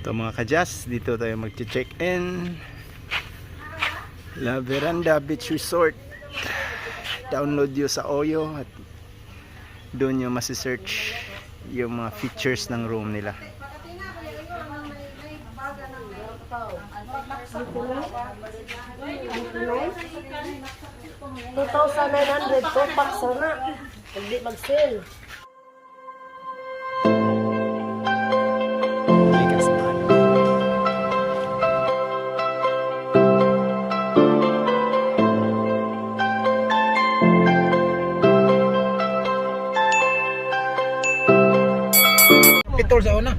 Ito, mga kajas, dito tayo mag-check-in. La Veranda Beach Resort. Download nyo sa Oyo at doon nyo masisearch yung mga features ng room nila. $2,900 to packs na. Hindi mag-sale. Likas pa. Pitol sa una.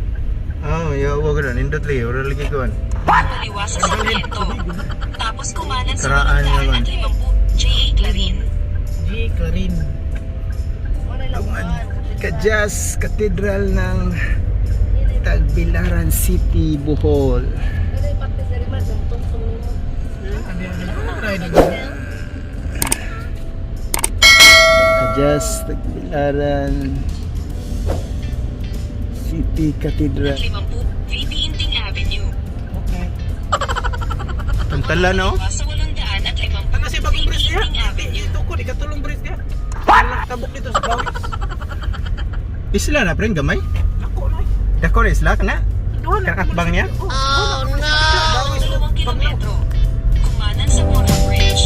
Oh, ya, wag na nindot lagi, ora lagi kuan. Kaliwa sa Sarmiento. Tapos kumanan sa Karaan naman. 850 J.A. Clarin. G. Clarin. Kajas, Cathedral ng Tagbilaran City, Bohol. Kajas, Tagbilaran City Cathedral. 50 VP Inting Avenue. Okay. Tantala, no? Kaliwa sa 850 Ano si bagong VP bridge niya? Inting Avenue. Ito ko, di katulong bridge niya. Walang tabok dito sa Bawis. Isla na, pre, gamay. Dako na eh. Dako na isla ka na. Duha na. Kakakbang niya? Oh, no! Bawis 2 kilometro. Kumanan sa Borja Bridge.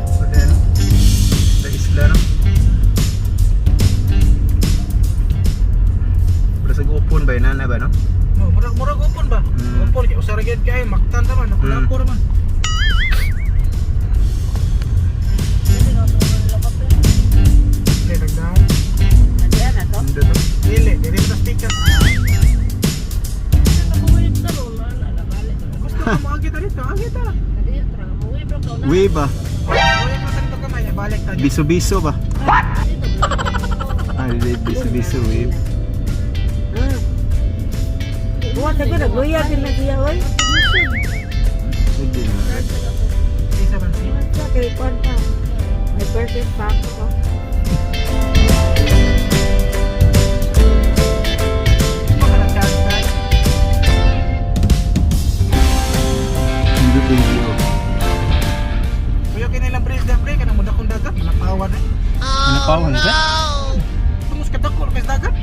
So then, sa isla, no? Pero sa gupon ba, yun, na ba, no? No, murag murag upon ba? Mm. Upon kay usara gyud kay maktan ta man, nakulapor man. Dili, dagdahan. Nindot, no? Dili, dili ta speaker. Gusto ko mo kita dito, agi ta. Way ba? Uy, pa sa dito kamay, balik ta. Biso-biso ba? Ah, di, biso-biso, wave. Buwan na ko, nagluya din na siya, oy. Hindi na. Isa man siya. Sa kay kwan pa. May perfect pa ako. Baka nag-chance tayo. Nindot yung view. Kuya kini lang bridge na pre, kanang mudakong dagat, malapawan eh. Ano pa, na siya? Tungos ka dako kay dagat.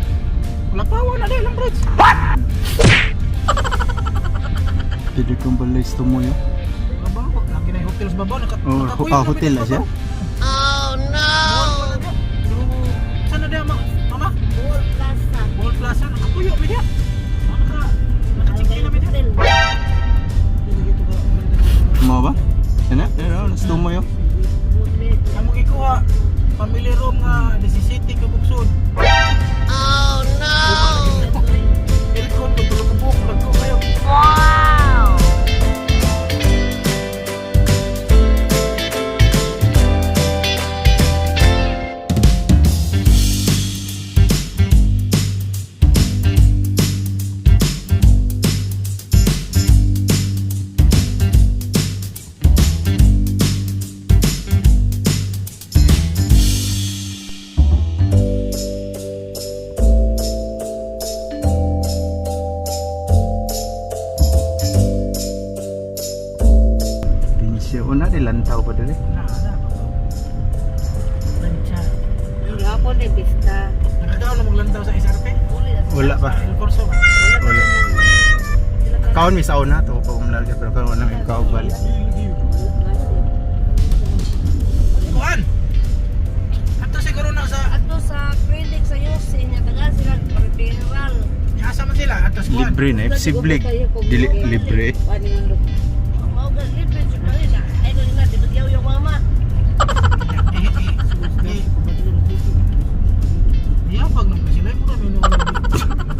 Malapawan na dahil ang bridge. Pwede kong balay sa tumoy, oh. Babaw, lagi na yung hotel sa babaw, naka Oh, nakakuyo ah, na hotel sa na siya? babaw. Oh no! Saan na diya, mama? Bull Plaza. Ball Plaza, nakapuyo mi diya. Ah, naka-check-in na mi diya. Mo ba? Ano? Ano? Sa tumoy, oh. Ang mo gikuha, family room nga 17 ka buksod. Oh no! Aircon, tulo ka buok, nagko kayo. Pinsyo. Una, nilantaw pa dali. Na, na. Lancha. Gihapon ni Vista. Nakagaw na maglantaw sa SRP? Wala pa. Sa El Corso ba? Wala. Kaon mi sa una to pa umlarga pero kaon na mi kaon balik. Kuan! Ato siguro na sa Ato sa clinic sa Yose, niya tagal sila referral. Asa man sila ato sa kuan. Libre na posible dili libre. Mao ga libre jud na nila. Ay ko nila di yung mama. Iyapag naman sila mo kami no.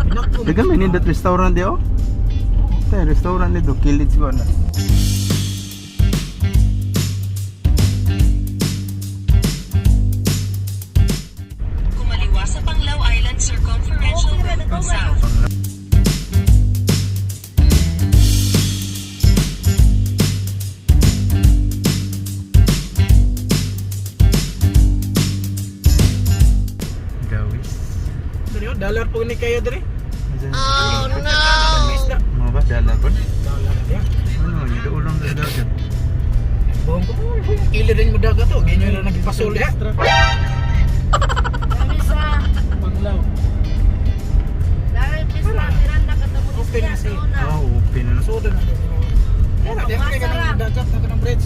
Pinako. Daga may nindot restaurant di oh. Tay restaurant dito kilid siguro na. Kumaliwa sa Panglao Island Circumferential Road South. Gawis. Dili oh, dollar po ni kayo diri. Oh no! Isda. Mga ba? Dala ba? Dala na diya. Ano, yung ulang sa dagat. Buong ko. Kilo rin mo dagat to. Ganyan lang nagpasol ya. Dami sa Panglaw. dami sa La Veranda katamo Open na siya siya. sa una. Oh, open na. So doon na. Yan na, diya ka ng dagat, na ng bridge.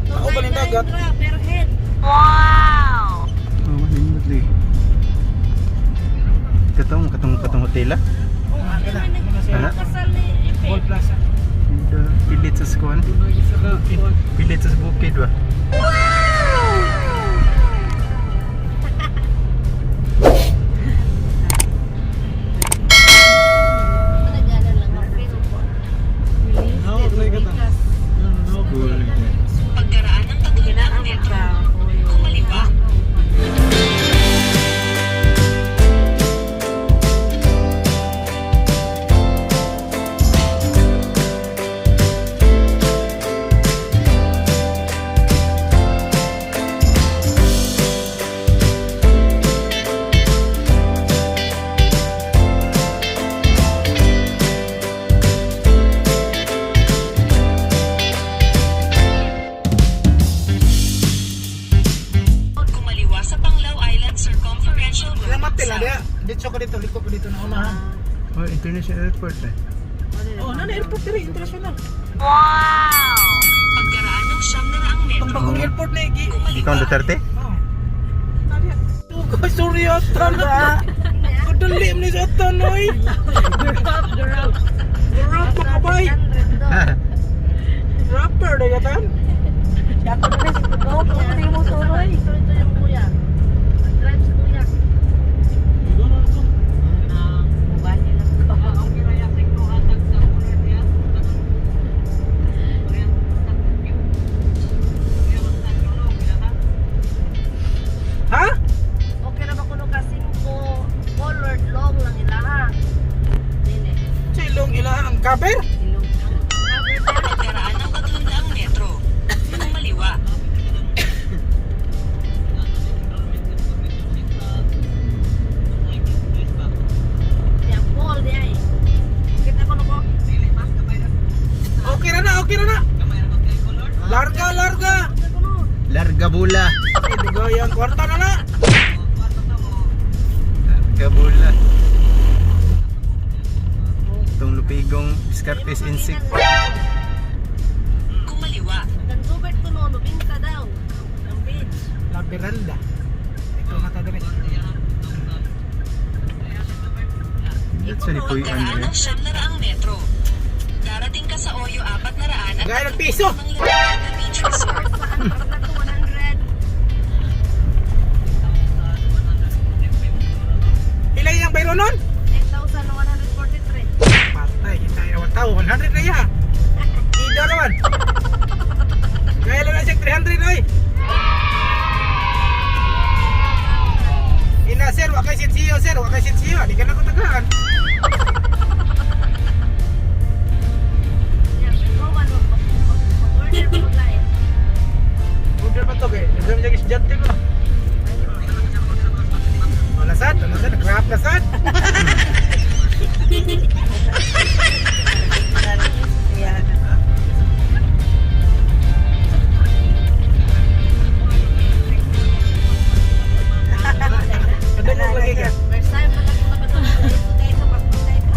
Ako ba ng dagat? 299 ra per head. Oh, nindot lagi. Katong, katong, katong hotel ah. Oh, kana. Ana? Kasal ni Ipe. Mall Plaza. Nindot. Pilit sa skuan. Pilit sa bukid ba? Managalan lang ang pero po. Cool. Pagkaraan ng 300 metro, kumaliwa. Kumaliwa sa Panglao Island Circumferential Road. Ilang matil South. na diya. Dito ka dito, liko pa dito na unahan. Oh, international airport eh. Oh, na airport diri, international. Pagkaraan ng 900 Itong metro, bagong airport na igi. Ikaw ang Duterte? Oh. Nadia. Tugo, sorry ata na. Kadali mo ni sa ata noy. Rap makabay. Rapper na yatan. Ito ito yung kuya. Drive sa kuya. Ha? Okay na ba kuno ka 5 colored long lang ilaha. Dili. Silong ila ang cover. Cover ba? Pagkaraan ng 300 metro, kumaliwa. Ya, Paul di ay. Kita ko ko. Okay na na, okay na na. Larga, larga. Larga bula. Ay, dugay ang kwarta na na. Larga bula. Itong lupigong Scarface Insect. Kumaliwa. Ang Gubert ko no, 90 daw. Ang beach. La Veranda. Ito na ta diri. That's sa lipuyan Pagkaraan eh. ng 900 metro, darating ka sa Oyo 400 at Gaya ng piso. ng La Veranda Beach Resort. Saan ang na to 100? Pila yung bayro nun? 8,143. Patay, kita yung tao. 100 na iya. Ida naman. Gaya lang na siya 300 oy. Ina sir, wa kay sinsiyo sir, wa kay sinsiyo. Di ka na ko tagaan. Ya, ikaw man mag-order mo maglain. Order pa to kay. Nagdam siya estudyante ko. Wala sad, wala sad, nag-rap na sad. Kadungog lagi ka. First time pa lang nakatulog. Ito tayo ka, pagpatay ka.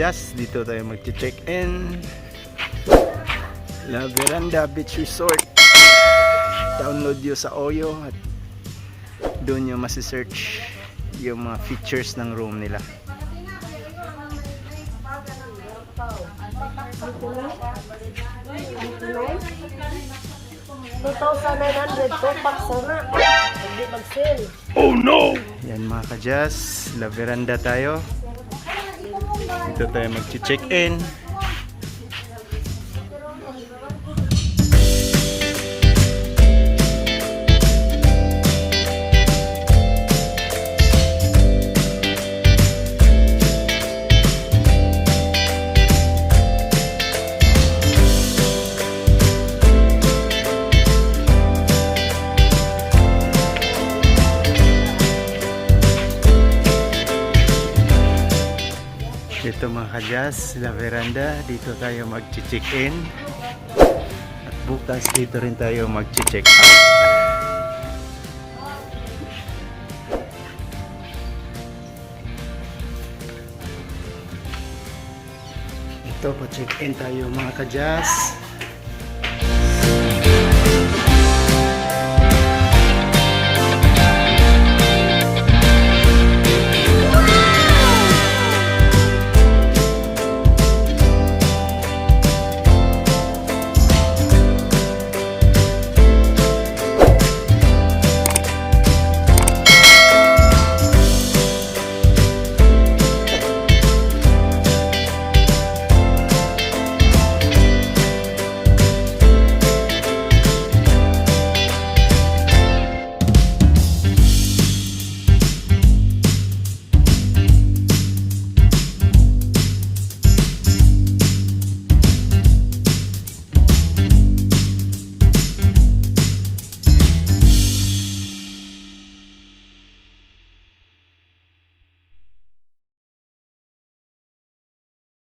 ka-jazz, dito tayo mag-check-in. La Veranda Beach Resort. Download nyo sa Oyo at doon nyo masisearch yung mga features ng room nila. 2,900 to pack sana. Hindi mag-sale. Yan, mga ka-jazz, La Veranda tayo. Dito tayo mag-check-in. Dito, mga ka-jazz, La Veranda, dito tayo mag-check-in. At bukas dito rin tayo mag-check out. Ito, pa-check-in tayo, mga ka-jazz.